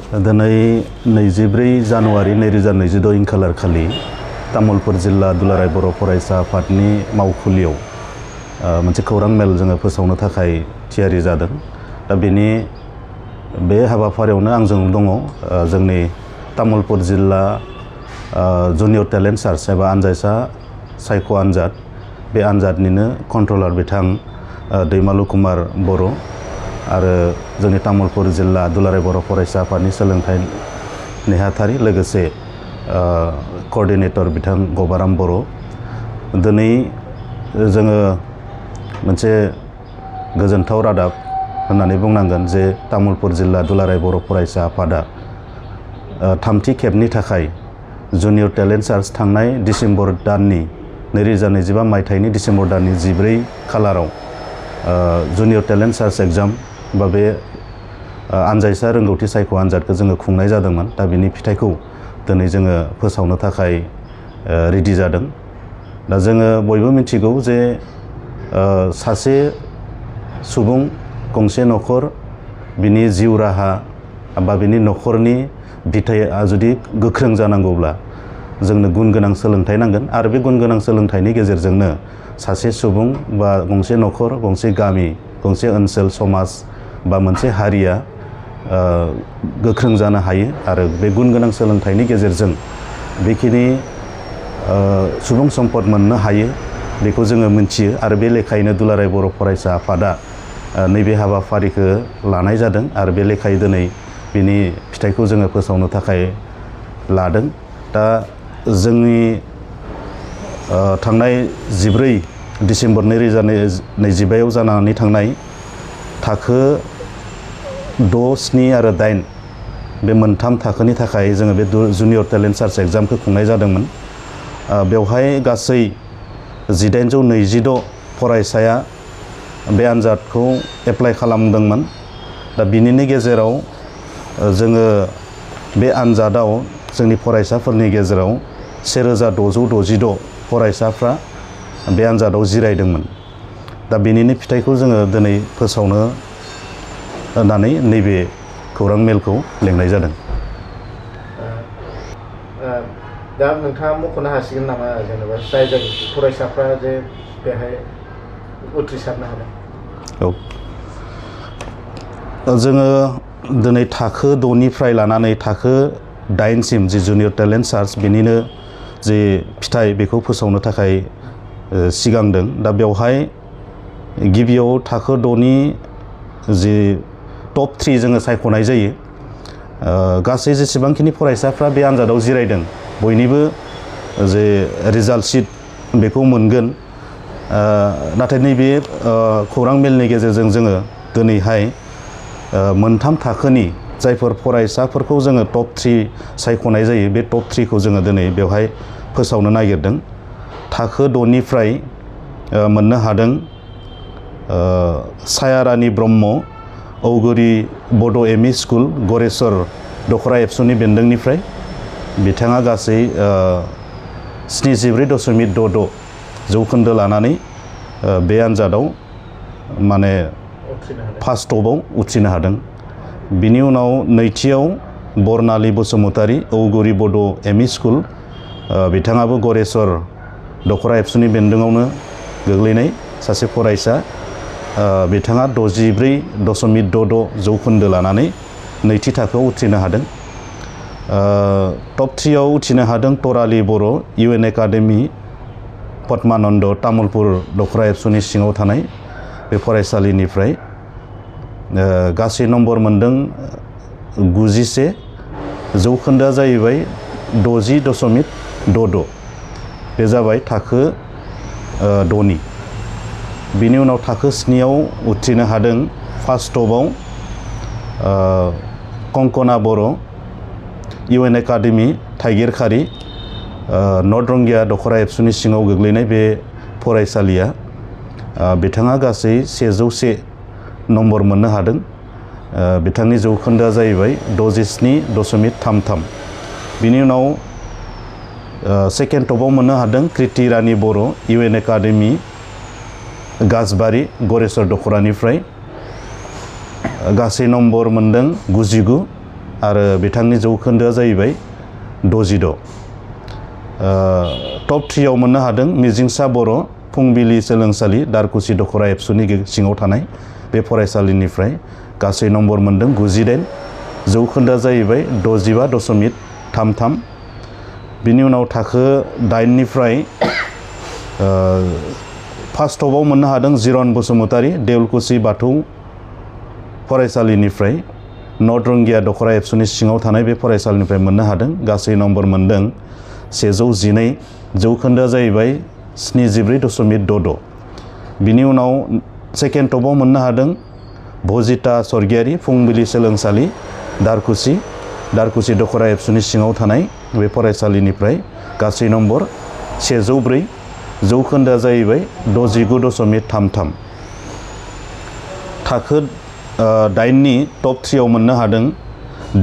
दिनै 24 जानुवारि 2026 इंखालार खालि तामुलपुर जिल्ला दुलाराय बर' फरायसा आफादनि मावखुलियाव मोनसे खौरां मेल जोङो फोसावनो थाखाय थियारि जादों। दा बेनि बे हाबाफारियावनो आंजों दङ जोंनि तामुलपुर जिल्ला जुनियर टेलेन्ट सार्च एबा आनजायसा सायख' आनजाद बे आनजादनिनो कन्ट्रलार बिथां दैमालु कुमार बर' आरो जोंनि तामुलपुर जिल्ला दुलाराय बर' फरायसा आफादनि सोलोंथाइ नेहाथारि लोगोसे कअर्डिनेटर बिथां गबाराम बर'। दिनै जोङो मोनसे गोजोनथाव रादाब होननानै बुंनांगोन जे तामुलपुर जिल्ला दुलाराय बर' फरायसा आफादा थामथि खेबनि थाखाय जुनियर टेलेन्ट सार्च थांनाय डिसेम्बर दाननि 2025 मायथाइनि डिसेम्बर दाननि 14 खालाराव जुनियर टेलेन्ट सार्च एग्जाम बा बे आनजायसा रोंगौथि सायख' आनजादखौ जोङो खुंनाय जादोंमोन। दा बिनि फिथाइखौ दिनै जोङो फोसावनो थाखाय रेडि जादों। दा जोङो बयबो मिथिगौ जे सासे सुबुं गंसे न'खर बिनि जिउ राहा बा बिनि न'खरनि बिथाया जुदि गोख्रों जानांगौब्ला जोंनो गुन गोनां सोलोंथाइ नांगोन आरो बे गुन गोनां सोलोंथाइनि गेजेरजोंनो सासे सुबुं बा गंसे न'खर गंसे गामि गंसे ओनसोल समाज बा मोनसे हारिया गोख्रों जानो हायो आरो बे गुन गोनां सोलोंथाइनि गेजेरजों बेखिनि सुबुं सम्पद मोननो हायो बेखौ जोङो मिथियो आरो बे लेखायैनो दुलाराय बर' फरायसा आफादा नैबे हाबाफारिखौ लानाय जादों आरो बे लेखायै दिनै बिनि फिथाइखौ जोङो फोसावनो थाखाय लादों। दा जोंनि थांनाय 14 डिसेम्बर 2025 जानानै थांनाय थाखो 6, 7 आरो 8 बे मोनथाम थाखोनि थाखाय जोङो बे जुनियर टेलेन्ट सार्च एग्जामखौ खुंनाय जादोंमोन। बेवहाय गासै 1826 फरायसाया बे आनजादखौ एप्लाइ खालामदोंमोन। दा बिनिनो गेजेराव जोङो बे आनजादाव जोंनि फरायसाफोरनि गेजेराव 1666 फरायसाफ्रा बे आनजादाव जिरायदोंमोन। दा बेनिनो फिथाइखौ जोङो दिनै फोसावनो होननानै नैबे खौरां मेलखौ लेंनाय जादों। दा नोंथाङा मख'नो हासिगोन नामा जेनेबा जाय फरायसाफ्रा जे बेहाय उथ्रिसारनो हादों? औ, जोङो दिनै थाखो 6निफ्राय लानानै थाखो 8सिम जि जुनियर टेलेन्ट सार्च बेनिनो जे फिथाइ बेखौ फोसावनो थाखाय सिगांदों। दा बेवहाय गिबियाव थाखो 6नि जि टप 3 जोङो सायख'नाय जायो। गासै जेसेबांखिनि फरायसाफ्रा बे आनजादाव जिरायदों बयनिबो जे रिजाल्ट शीट बेखौ मोनगोन। नाथाय नैबे खौरां मेलनि गेजेरजों जोङो दिनैहाय मोनथाम थाखोनि जायफोर फरायसाफोरखौ जोङो टप 3 सायख'नाय जायो बे टप 3खौ जोङो दिनै बेवहाय फोसावनो नागिरदों। थाखो 6निफ्राय मोननो हादों सायारानि ब्रह्म औगुरि बड' एमइ स्कुल गरेस्वर दखरा एबसुनि बेन्दोंनिफ्राय बिथाङा गासै 74.66 जौखोन्दो लानानै बे आनजादाव माने फार्स्ट टपआव उथ्रिनो हादों। बिनि उनाव नैथियाव बरनालि बसुमतारी औगुरि बड' एमइ स्कुल बिथाङाबो गरेस्वर दखरा एबसुनि बेन्दोङावनो गोग्लैनाय सासे फरायसा। बिथाङा 64.66 जौखोन्दो लानानै नैथि थाखोआव उथ्रिनो हादों। टप 3आव उथ्रिनो हादों तराली बर' UN एकाडेमि पद्मानन्द तामुलपुर दखरा एबसुनि सिङाव थानाय बे फरायसालिनिफ्राय गासै नम्बर मोनदों 91। जौखोन्दोआ जाहैबाय 60.66। बे जाबाय थाखो 6नि। बिनि उनाव थाखो 7आव उथ्रिनो हादों फार्स्ट टपआव कंकना बर' UN एकाडेमि थाइगिरखारि नर्थ रंगिया दखरा एबसुनि सिङाव गोग्लैनाय बे फरायसालिया बिथाङा गासै 101 नम्बर मोननो हादों। बिथांनि जौखोन्दोआ जाहैबाय 67.33। बिनि उनाव सेकेन्ड टपआव मोननो हादों कृति रानी बर' UN एकाडेमि गाजबारि गरेस्वर दखरानिफ्राय गासै नम्बर मोनदों 99 आरो बिथांनि जौखोन्दोआ जाहैबाय 66। टप 3 आव मोननो हादों मिजिंसा बर' फुंबिलि सोलोंसालि दारकुसि दखरा एबसुनि सिङाव थानाय बे फरायसालिनिफ्राय गासै नम्बर मोनदों 98। जौखोन्दोआ जाहैबाय 65.33। बिनि उनाव थाखो 8 निफ्राय फार्स्ट टपआव मोननो हादों जिरन बसुमतारी देउलकुसि बाथौ फरायसालिनिफ्राय नर्थ रंगिया दखरा एबसुनि सिङाव थानाय बे फरायसालिनिफ्राय मोननो हादों गासै नम्बर मोनदों 112। जौखोन्दोआ जाहैबाय 73.66। बिनि उनाव सेकेन्ड टपआव मोननो हादों भजिता स्वर्गियारि फुंबिलि सोलोंसालि दारकुसि दखरा एबसुनि सिङाव थानाय बे फरायसालिनिफ्राय गासै नम्बर 104। जौखोन्दोआ जाहैबाय 69.33। थाखो 8 नि टप 3 आव मोननो हादों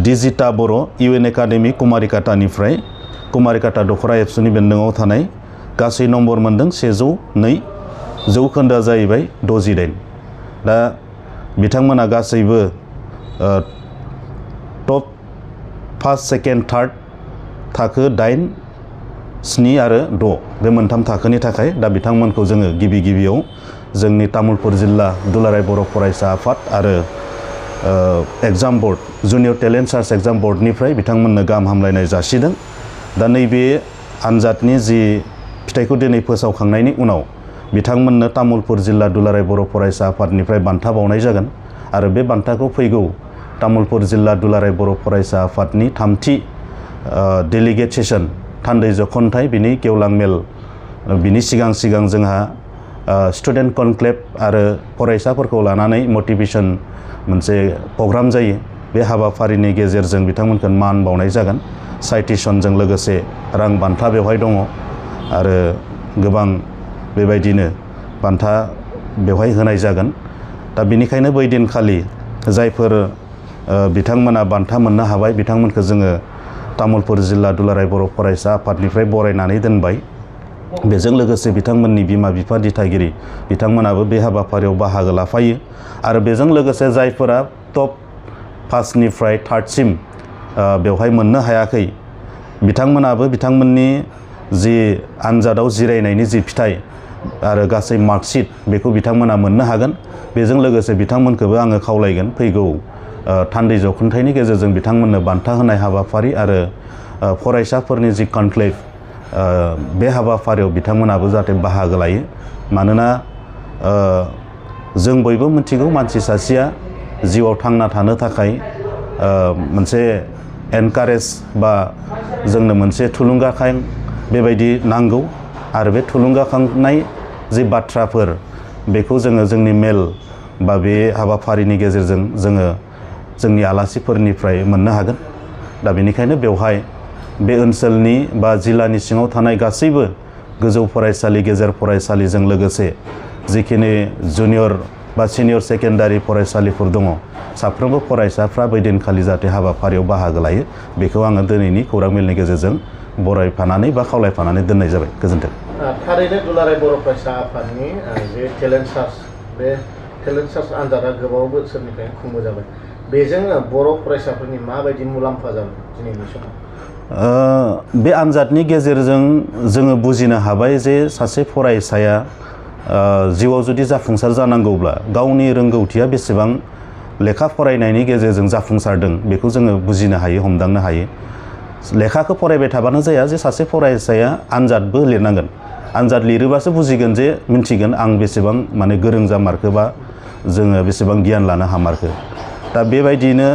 दिजिता बर' इउएन एकाडेमि कुमारिकाटानिफ्राय कुमारिकाटा दखरा एबसुनि बेन्दोङाव थानाय गासै नम्बर मोनदों 102। जौखोन्दोआ जाहैबाय 68। दा बिथांमोना गासैबो टप 1, 2, 3 थाखो 8, 7 आरो 6 बे मोनथाम थाखोनि थाखाय दा बिथांमोनखौ जोङो गिबियाव जोंनि तामुलपुर जिल्ला दुलाराय बर' फरायसा आफाद आरो exam board junior talent search exam बोर्डनिफ्राय बिथांमोननो गाहाम हामलायनाय जासिदों। दा नैबे आनजादनि जि फिथाइखौ दिनै फोसावखांनायनि उनाव बिथांमोननो तामुलपुर जिल्ला दुलाराय बर' फरायसा आफादनिफ्राय बान्था बावनाय जागोन आरो बे बान्थाखौ फैगौ तामुलपुर जिल्ला दुलाराय बर' फरायसा आफादनि 3थि डेलिगेट सेसन थान्दै जखनथाइ बिनि गेवलां मेल बिनि सिगां जोंहा स्टुडेन्ट कनक्लेभ आरो फरायसाफोरखौ लानानै मटिभेशन मोनसे प्रग्राम जायो। बे हाबाफारिनि गेजेरजों बिथांमोनखौ मान बावनाय जागोन। साइटेसनजों लोगोसे रां बान्था बेवहाय दङ आरो गोबां बेबायदिनो बान्था बेवहाय होनाय जागोन। दा बेनिखायनो बै दिनखालि जायफोर बिथांमोना बान्था मोननो हाबाय बिथांमोनखौ जोङो तामुलपुर जिल्ला दुलाराय बर' फरायसा आफादनिफ्राय बरायनानै दोनबाय। बेजों लोगोसे बिथांमोननि बिमा बिफा दिथागिरि बिथांमोनाबो बे हाबाफारियाव बाहागो लाफायो आरो बेजों लोगोसे जायफोरा टप 5 निफ्राय 3 सिम बेवहाय मोननो हायाखै बिथांमोनाबो बिथांमोननि जि आनजादाव जिरायनायनि जि फिथाइ आरो गासै मार्कशीट बेखौ बिथांमोना मोननो हागोन। बेजों लोगोसे बिथांमोनखौबो आङो खावलायगोन फैगौ थान्दै जखनथाइनि गेजेरजों बिथांमोननो बान्था होनाय हाबाफारि आरो फरायसाफोरनि जि कनक्लेभ बे हाबाफारियाव बिथांमोनाबो जाहाथे बाहागो लायो। मानोना जों बयबो मिथिगौ मानसि सासेया जिउआव थांना थानो थाखाय मोनसे एनकारेज बा जोंनो मोनसे थुलुंगाखां बेबायदि नांगौ आरो बे थुलुंगाखांनाय जि बाथ्राफोर बेखौ जोङो जोंनि मेल बा बे हाबाफारिनि गेजेरजों जोङो जोंनि आलासिफोरनिफ्राय मोननो हागोन। दा बेनिखायनो बेवहाय बे ओनसोलनि बा जिल्लानि सिङाव थानाय गासैबो गोजौ फरायसालि गेजेर फरायसालिजों लोगोसे जिखिनि जुनियर बा सिनियर सेकेन्डारि फरायसालिफोर दङ साफ्रोमबो फरायसाफ्रा बै दिनखालि जाहाथे हाबाफारियाव बाहागो लायो बेखौ आङो दिनैनि खौरां मेलनि गेजेरजों बरायफानानै बा खावलायफानानै दोननाय जाबाय। गोजोन्थों। थारैनो दुलाराय बर' फरायसा आफादनि जे टेलेन्ट सार्च बे टेलेन्ट सार्च आनजादा गोबाव बोसोरनिफ्राय खुंबोजाबाय। बेजों बर' फरायसाफोरनि माबायदि मुलाम्फा जादों दिनैनि समाव? बे आनजादनि गेजेरजों जोङो बुजिनो हाबाय जे सासे फरायसाया जिउआव जुदि जाफुंसार जानांगौब्ला गावनि रोंगौथिया बेसेबां लेखा फरायनायनि गेजेरजों जाफुंसारदों बेखौ जोङो बुजिनो हायो, हमदांनो हायो। लेखाखौ फरायबाय थाबानो जाया जे सासे फरायसाया आनजादबो लिरनांगोन। आनजाद लिरोबासो बुजिगोन जे मिन्थिगोन आं बेसेबां माने गोरों जामारखो बा जोङो बेसेबां गियान लानो हामारखो। दा बेबायदिनो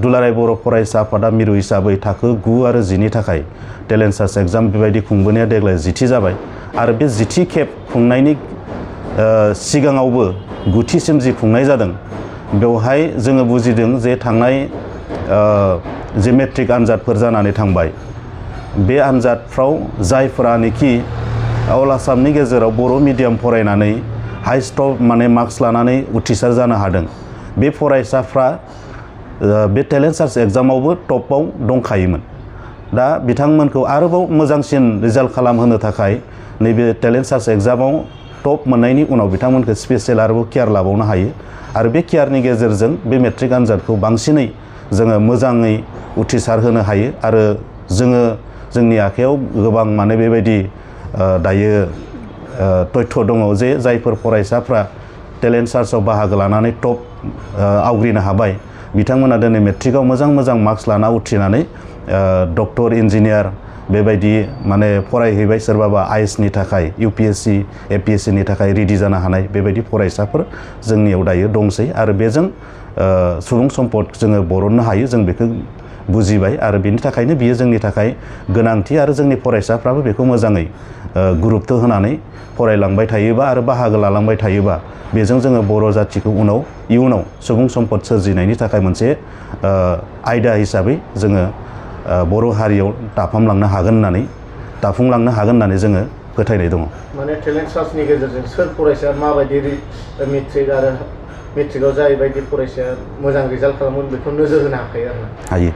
दुलाराय बर' फरायसा आफादा मिरु हिसाबै थाखो 9 आरो 10 नि थाखाय टेलेन्ट सार्च एग्जाम बेबायदि खुंबोनाया देग्लाय 10थि जाबाय आरो बे 10थि खेब खुंनायनि सिगाङावबो 9थिसिम जि खुंनाय जादों बेवहाय जोङो बुजिदों जे थांनाय जे मेट्रिक आनजादफोर जानानै थांबाय बे आनजादफ्राव जायफोरानोखि अल आसामनि गेजेराव बर' मिडियाम फरायनानै हाइस्ट माने मार्क्स लानानै उथ्रिसार जानो हादों बे फरायसाफ्रा बे टेलेन्ट सार्च एग्जामावबो टपआव दंखायोमोन। दा बिथांमोनखौ आरोबाव मोजांसिन रिजाल्ट खालामहोनो थाखाय नैबे टेलेन्ट सार्च एग्जामाव टप मोननायनि उनाव बिथांमोनखौ स्पेसियेल आरोबाव केयार लाबावनो हायो आरो बे केयारनि गेजेरजों बे मेट्रिक आनजादखौ बांसिनै जोङो मोजाङै उथ्रिसार होनो हायो आरो जोङो जोंनि आखायाव गोबां माने बेबायदि दायो तथ्य दङ जे जायफोर फरायसाफ्रा टेलेन्ट सार्चआव बाहागो लानानै टप आवग्रिनो हाबाय बिथांमोना दिनै मेट्रिकआव मोजां मार्क्स लाना उथ्रिनानै डक्टर इन्जिनियार बेबायदि माने फरायहैबाय सोरबाबा आइएसनि थाखाय UPSC APSC नि थाखाय रेडि जानो हानाय बेबायदि फरायसाफोर जोंनियाव दायो दंसै आरो बेजों सुबुं सम्पद जोङो बरननो हायो जों बेखौ बुजिबाय आरो बेनि थाखायनो बियो जोंनि थाखाय गोनांथि आरो जोंनि फरायसाफ्राबो बेखौ मोजाङै गुरुत्व होनानै फरायलांबाय थायोबा आरो बाहागो लालांबाय थायोबा बेजों जोङो बर' जाथिखौ इयुनाव सुबुं सम्पद सोरजिनायनि थाखाय मोनसे आयदा हिसाबै जोङो बर' हारियाव दाफुंलांनो हागोन होननानै जोङो फोथायनाय दङ। माने टेलेन्ट सार्चनि गेजेरजों सोर फरायसाया माबायदि मेट्रिक आरो मेट्रिकआव जायबायदि फरायसाया मोजां रिजाल्ट खालामगोन बेखौ नोजोर होनो हाखायो आरो हायो।